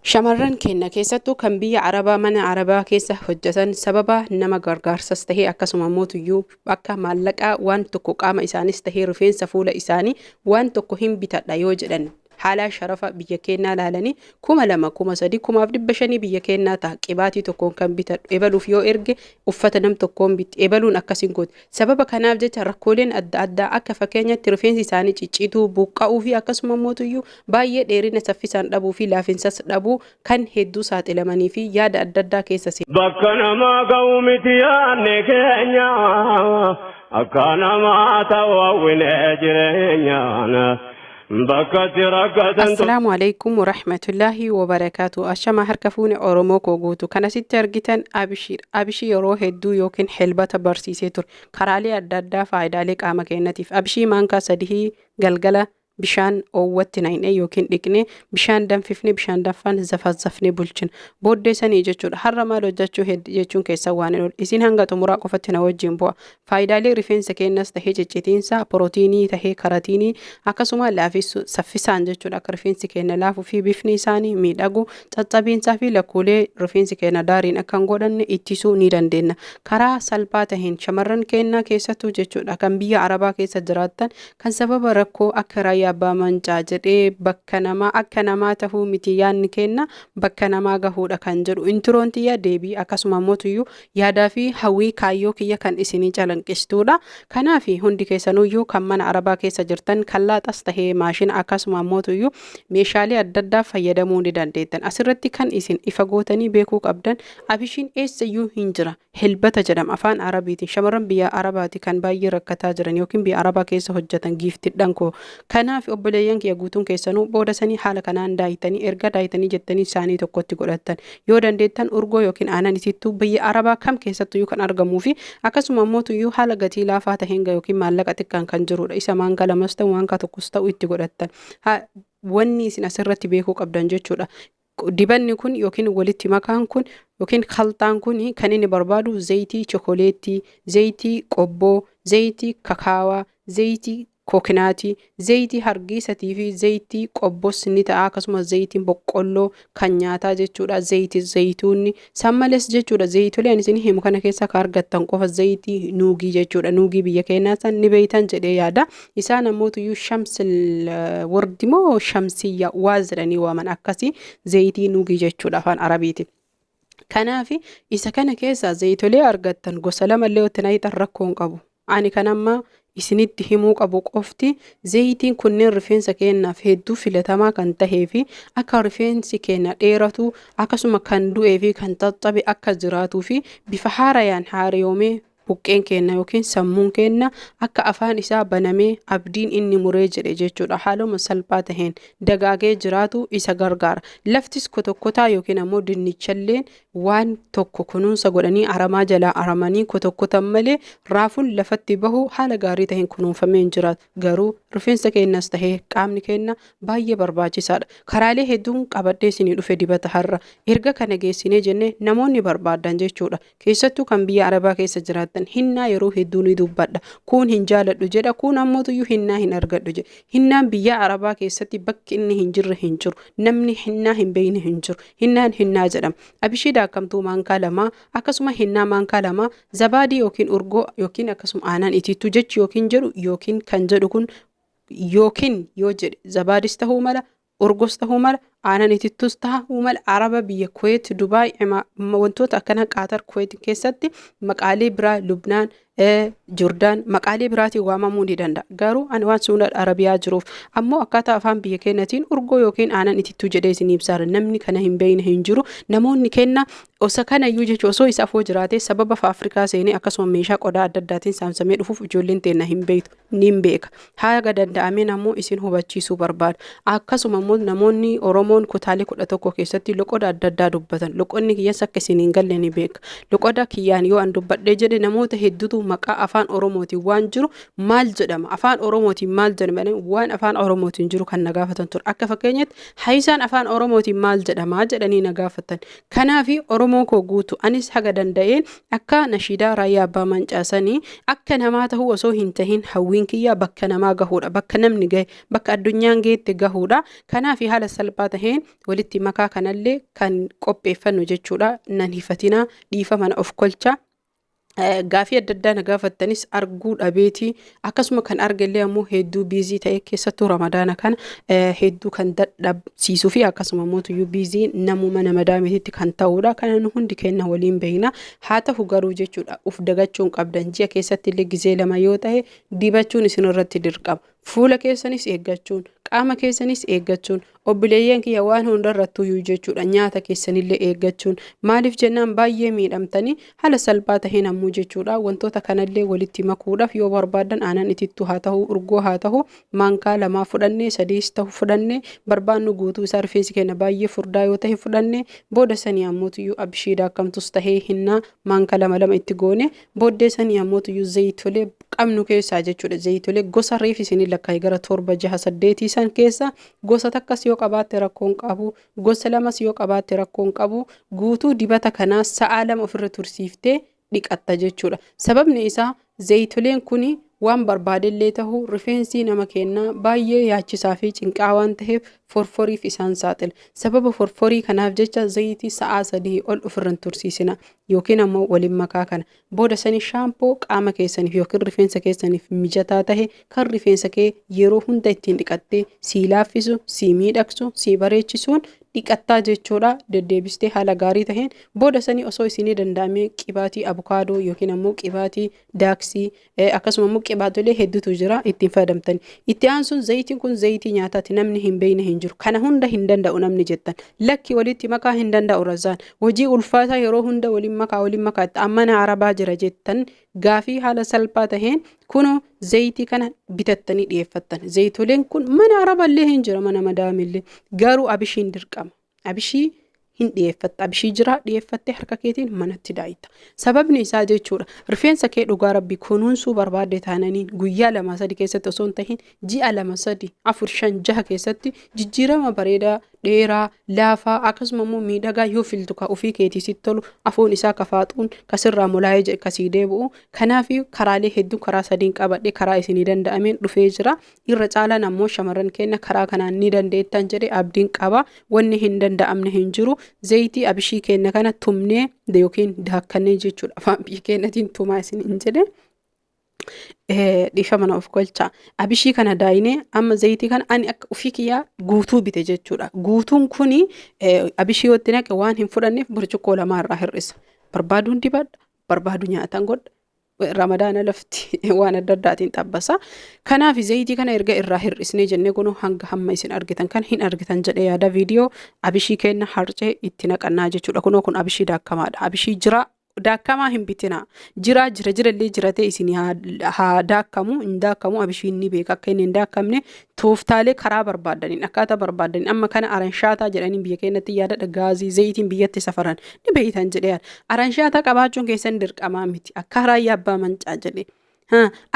Shamarran keenya keessattuu kan biyya Arabaa mana Arabaa keessa hojjetan sababa nama gargaarsas tahee akkasuma mootuyyuu akka maallaqaa waan tokko qaama isaanis tahee rifeensa fuula isaanii waan tokko hin bitadha yoo jedhan haala sharafa biyya keenyaa laalanii 2000, 3000, 1500 biyya keenyaa ta'a qibaatii tokkoon kan bitadhu ebaluuf yoo erge uffata nam tokkoon bitti ebaluun akkasin gooti. Sababa kanaaf jecha rakkooleen adda addaa akka fakkeenyatti rifeensi isaanii ciccituu, buqqa'uu fi akkasuma mootuyyuu baay'ee dheerina saffisaan dhabuu fi laafinsas dhabuu kan hedduu saaxilamanii fi yaada adda addaa keessa seenu. Bakka namaa ga'u miti yaadni keenya, akka namaa ta'u hawwinee jireenyaan. Bakka itti rakkatan. Assalaamu alaikum warahmatullaahi wabarakaatu. Ashama harka fuune Oromoo koo guutu. Kan asitti argitan Abishiir. Abishii yeroo hedduu yookiin helbata barsiisee ture. Karaalee adda addaa faayidaalee qaama keenyatiif. Abishii maankaa sadihii galgala bishaan oowwatti naqnee yookiin dhiqnee bishaan danfifnee bishaan danfaan zafazafnee bulchina. Booddee sanii jechuudha. Har'a maal hojjechuu jechuun keessan waan hin oolle. Isin hanga xumuraa qofatti na wajjin bu'a. Faayidaalee rifeensa keenyas tahee ciccitiinsa, pirootiinii tahee karatiinii akkasuma laafisuu saffisaan jechuudha akka rifeensi keenya laafuu fi bifni isaanii miidhagu caccabiinsaa fi lakkuulee rifeensi keenya daariin akka hin godhanne ittisuu ni dandeenya. Karaa salphaa taheen shamarran keenya keessattuu jechuudha kan biyya Arabaa keessa jiraattan kan sababa rakkoo akka raayyaa abbaa mancaa jedhee bakka namaa akka namaa tahuu miti yaadni keenya bakka namaa gahuudha kan jedhu intiroon tiyya deebii akkasuma mootuyyuu yaadaa fi hawwii kaayyoo kiyya kan isinii calanqistuudha. Kanaaf hundi keessanuyyuu kan mana Arabaa keessa jirtan kan laaxas tahee maashina akkasuma mootuyyuu meeshaalee adda addaa fayyadamuu ni dandeettan. Asirratti kan isin ifa gootanii beekuu qabdan abishiin eessayyuu hin jira. Helbata jedhama afaan Arabiitiin. Shamarran biyya Arabaati kan baay'ee rakkataa jiran yookiin biyya Arabaa keessa hojjetan giiftidhan koo. Kanaaf obboleeyyan kiyya guutuun keessanuu booda sanii haala kanaan daayitanii erga daayitanii jettanii isaanii tokkotti godhattan. Yoo dandeettan urgoo yookiin aanan isittuu biyya Arabaa kam keessattuyyuu kan argamuu fi akkasuma mootuyyuu haala gatii laafaa taheen yookiin maallaqa xiqqaan kan jirudha. Isa maankaa lamas ta'u maankaa tokkos ta'u itti godhattan. Wanni isin asirratti beekuu qabdan jechuudha. Dibanni kun yookiin walitti makaan kun yookiin khalxaan kun kan inni barbaadu zayitii chokoleettii, zayitii qobboo, zayitii kakaawaa, zayitii kookinaatii, zayitii hargiisatii fi zayitii qobbos ni ta'a akkasuma zayitiin boqqolloo kan nyaataa jechuudha. Zayitii zayituunni san malees jechuudha. Zayitolee ani isin himu kana keessa kan argattan qofa zayitii nuugii jechuudha. Nuugii biyya keenyaa san ni beeytan jedhee yaada. Isaan ammootuyyuu shamsil wardi moo shamsiyya waa jedhanii waaman akkasii zayitii nuugii jechuudha afaan Arabiitiin. Kanaaf isa kana keessaa zayitolee argattan gosa lamallee itti naqxan rakkoo hin qabu. Ani kan amma isinitti himuu qabu qofti zayitiin kunneen rifeensa keenyaaf hedduu filatamaa kan tahee fi akka rifeensi keenya dheeratu akkasuma kan du'ee fi kan caccabe akka jiraatuu fi bifa haarayaan haariyoomee buqqeen keenya yookiin sammuun keenya akka afaan isaa banamee abdiin inni muree jedhe jechuudha. Haaluma salphaa taheen dagaagee jiraatu isa gargaara. Laftis kotokkotaa yookiin ammoo dinnichalleen waan tokko kunuunsa godhanii aramaa jalaa aramanii kotokkotan malee raafuun lafatti bahu haala gaarii taheen kunuunfamee hin jiraatu. Garuu rifeensa keenyas tahee qaamni keenya baay'ee barbaachisaadha. Karaalee hedduun qabadhee isinii dhufe dibata har'a. Erga kana geessinee jennee namoonni barbaadan jechuudha. Keessattuu kan biyya Arabaa keessa jiraattan hinnaa yeroo hedduu ni dubbadha. Kuun hin jaaladhu jedha, kuun ammootuyyuu hinnaa hin argadhu jedha. Hinnaan biyya Arabaa keessatti bakki inni hin jirre hin jiru. Namni hinnaa hin beekne hin jiru. Hinnaan hinnaa jedhama. Abishii daakkamtuu maankaa lamaa akkasuma hinnaa maankaa lamaa zabaadii yookiin urgoo yookiin akkasuma aanan itittuu jechi yookiin jedhu yookiin kan jedhu kun yookiin yoo jedhe zabaadis tahuu mala urgos tahuu mala aanan itittus tahuu mala Araba biyya Kuwait, Dubaay wantoota akkana Qaatar Kuwait keessatti maqaalee biraa Lubnaan, Jordaan maqaalee biraatiin waamamuu ni danda'a. Garuu ani waan Suudaan Arabiyaa jiruuf ammoo akkaataa afaan biyya keenyatiin urgoo yookiin aanan itittuu jedhee isin ibsaara. Namni kana hin beekne hin jiru. Namoonni kenna osa kanayyuu jechuun osoo isa afoo jiraate sababa Afrikaa seenee akkasuma meeshaa qodaa adda addaatiin saamsamee dhufuuf ijoolleen teenna hin beektu ni beeka. Haga danda'ameen ammoo isin hubachiisuu barbaada. Akkasuma immoo namoonni Oromoon kutaalee 11 keessatti loqoda adda addaa dubbatan. Loqonni kiyyas akka isin hin galle ni beeka. Loqoda kiyyaan yoo an dubbadhee jedhe namoota hedduutu Maqaa afaan Oromootiin waan jiru maal jedhama, afaan Oromootiin maal jedhama, waan afaan Oromootiin jiru kan na gaafatan ture. Akka fakkeenyatti haayisaan afaan Oromootiin maal jedhama jedhanii na gaafatan. Kanaafi Oromoo koo guutu, anis haga danda'een akka nashiidaa Raayyaa Abbaa Mancaasanii akka namaa tahuu osoo hin tahin, hawwiin kiyyaa bakka namaa gahuudha, bakka namni gahe, bakka addunyaan geette gahuudha. Kanaafi haala salphaa taheen walitti makaa kanallee kan qopheeffannu jechuudha. Nan hifatinaa, dhiifa mana of kolcha. Gaafii adda addaa na gaafattanis arguu dhabeeti. Akkasuma kan argellee ammoo hedduu busy ta'e, keessattuu Ramadaana kana hedduu kan dadhabsiisuu fi akkasuma immoo busy namuma nama daametitti kan ta'udha. Kana nu hundi kenna waliin beekna. Haa ta'u garuu jechuudha, uf dagachuun qabdan, ji'a keessatti illee gizee 2 yoo ta'e dibachuun isin irratti dirqama. Fuula keessanis eeggachuun, qaama keessanis eeggachuun, obboleeyyan kiyya, waan hundarrattuyyuu jechuudha, nyaata keessanillee eeggachuun. Maaliif jennaan, baay'ee miidhamtanii. Haala salphaa taheen ammoo jechuudha, wantoota kanallee walitti makuudhaaf yoo barbaadan aanan itittuu haa ta'u, urgoo haa ta'u, maankaa 2 fudhannee, 3s ta'u fudhannee, barbaannu guutuu isaa, rifeensi keenya baay'ee furdaa yoo ta'e fudhannee, booda sanii ammootuyyuu abishii daakkamtus tahee hinnaa maankaa 2 2 itti goone, booddee sanii ammootuyyuu zayitolee qabnu keessaa jechuudha, zayitolee gosa reef isinii lakkaa'e gara 7, 6, 8 san keessa gosa takkas yoo qabaatte rakkoon qabu, gosa lamas yoo qabaatte rakkoon qabu. Guutuu dibata kanaa sa'aa 2 ofirra tursiiftee dhiqatta jechuudha. Sababni isaa zayitoleen kuni waan barbaadellee ta'u rifeensi nama kennaa baay'ee yaachisaa fi cinqaa waan ta'eef forforiif isaan saaxila. Sababa forforii kanaaf jecha zayitii sa'aa 3 ol ofirra hin tursiisina, yookiin ammoo waliin makaa kana. Booda sanii shaampoo qaama keessaniif yookiin rifeensa keessaniif mijataa tahe, kan rifeensa kee yeroo hunda ittiin dhiqattee sii laaffisu, sii miidhagsu, sii bareechisuun dhiqattaa jechuudha. Deddeebistee haala gaarii taheen booda sanii osoo isinii danda'amee qibaatii abukaadoo yookiin ammoo qibaatii daaksii, akkasuma immoo qibaatolee hedduutu jira, ittiin fayyadamtani. Itti aansuun zayitiin kun zayitii nyaataati, namni hin beekne hin jiru. Kana hunda hin danda'u namni jettan, lakki walitti makaa hin danda'u razaan, hojii ulfaataa yeroo hunda waliin makaa waliin makaa itti mana arabaa jira jettan, gaafii haala salphaa taheen kunoo zayitii kana bitattanii dhiyeeffattan. Zayitoleen kun mana araballee hin jira, mana madaamillee, garuu abishiin dirqama. Abishii hin dhiyeeffatta. Abishii jira dhiyeeffattee harka keetiin manatti daayita. Sababni isaa jechuudha, rifeensa kee dhugaa rabbi kunuunsuu barbaadde taananiin guyyaa 2 3 keessatti osoo hin tahin ji'a 2, 3, 4, 5, 6 keessatti jijjiirama bareedaa, dheeraa, laafaa, akkasuma immoo miidhagaa yoo filtu ka ofii keetii sitti tolu, afuun isaa ka faaxuun kasirraa molaa'ee jedhe kasii deebi'u. Kanaaf karaalee hedduu, karaa sadiin qabadhe, karaa isinii danda'ameen dhufee jira. Irra caalaan ammoo shamarran keenya karaa kanaan ni dandeettan jedhe abdiin qaba. Wanni hin danda'amne hin jiru. Zayitii abishii keenya kana tumnee yookiin daakkannee jechuudha. Afaan biyya keenyatiin tumaa isin hin jedhe. Dhiifa mana of golcha. Abishii kana daayinee amma zayitii kana ani akka ofii kiyyaa guutuu bite jechuudha. Guutuun kuni abishii yoo itti naqe waan hin fudhanneef burcuqqoo 2 irraa hir'isa. Barbaaduun dibadha, barbaadu nyaatan godha. Ramadaana lafti waan adda addaatiin xabbasa. Kanaaf zayitii kana erga irraa hir'isnee jennee, kunoo hanga hamma isin argitan kan hin argitan jedhee yaada, viidiyoo abishii kenna harcee itti naqannaa jechuudha. Kunoo kun abishii daakkamaadha. Abishii jira daakkamaa hin bitinaa. Jira jira jirallee jiratee isin haa daakkamu hin daakkamu, abishiin ni beeka akka inni hin daakkamne. Tooftaalee karaa barbaadaniin, akkaataa barbaadaniin, amma kana aranshaataa jedhanii biyya keenyatti yaadadha, gaazii zayitiin biyyatti safaran ni beeytan jedhee yaada. Aranshaataa qabaachuun keessan dirqamaa miti, akka Raayyaa Abbaa Mancaa jedhe.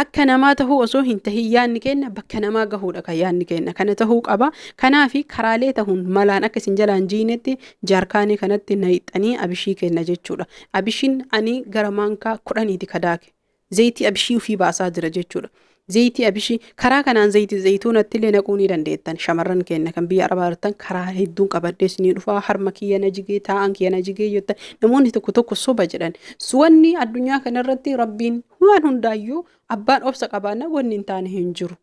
Akka namaa tahuu osoo hin tahin yaadni keenya bakka namaa gahuudha kan yaadni keenya kana tahuu qaba. Kanaafi karaalee tahuun malaan akka isin jalaan jiinetti jaarkaanii kanatti nayixanii abishii kenna jechuudha. Abishiin ani gara maankaa 10ti kadaake. Zayitii abishii ofii baasaa jira jechuudha. Zayitii abishii karaa kanaan zayitii zayituunatti illee naquu ni dandeettan. Shamarran keenya kan biyya arabaa jirtan, karaa hedduun qabadhees ni dhufaa. Harma kiyya na jigee, taa'an kiyya na jigee jettan, namoonni tokko tokko soba jedhan. Wanni addunyaa kanarratti rabbiin waan hundaayyuu abbaan obsa qabaanna, wanni hin taane hin jiru.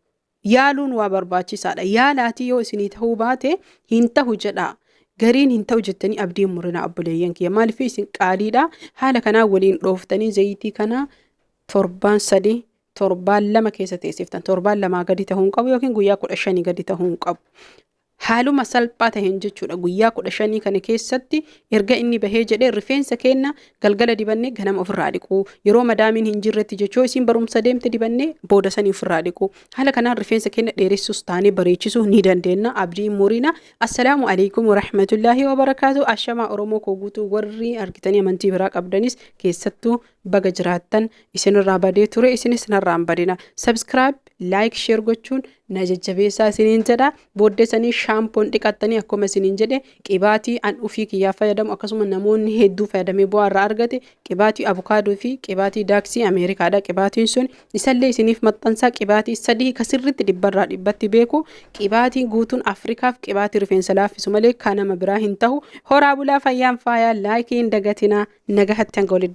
Yaaluun waa barbaachisaadha. Yaalaatii yoo isinii ta'uu baate hin ta'u jedhaa. Gariin hin ta'u jettanii abdiin murina, obboleeyyan kiyya. Maaliif, isin qaaliidha. Haala kanaa waliin dhooftanii zayitii kana torbaan 3, torbaan 2 keessa teessiftan. Torbaan 2 gadi ta'uu hin qabu yookiin guyyaa 15 gadi ta'uu hin qabu. Haaluma salphaa taheen jechuudha. Guyyaa 15 kana keessatti erga inni bahee jedhee rifeensa keenna galgala dibannee ganama ofirraa dhiquu, yeroo madaamiin hin jirretti jechuu, isiin barumsa deemte dibannee booda sanii ofirraa dhiquu. Haala kanaan rifeensa keenya dheeressuus taanee bareechisuu ni dandeenya. Abdii muriina. Assalaamu alaikum warahmatullaahi wabarakaatu. Ashamaa Oromoo koo guutuu, warri argitanii amantii biraa qabdanis keessattuu baga jiraattan. Isinirraa badee ture, isinis narraa hin badina. Subscribe, like, share gochuun na jajjabeessaa isiniin jedha. Booddee sanii shaampoon dhiqattanii, akkuma isiniin jedhe, qibaatii an ufii kiyyaa fayyadamu, akkasuma namoonni hedduu fayyadamee bu'aa irraa argate, qibaatii abukaadoo fi qibaatii daaksii Ameerikaadha. Qibaatiin sun isallee isiniif maxxansaa. Qibaatii sadii kasirritti dhibbarraa dhibbatti beeku, qibaatii guutuun Afrikaaf qibaatii rifeensa laaffisu malee kan nama biraa hin ta'u. Horaa bulaa, fayyaan faayaa. Like hin dagatinaa. Nagahatti hanga walitti.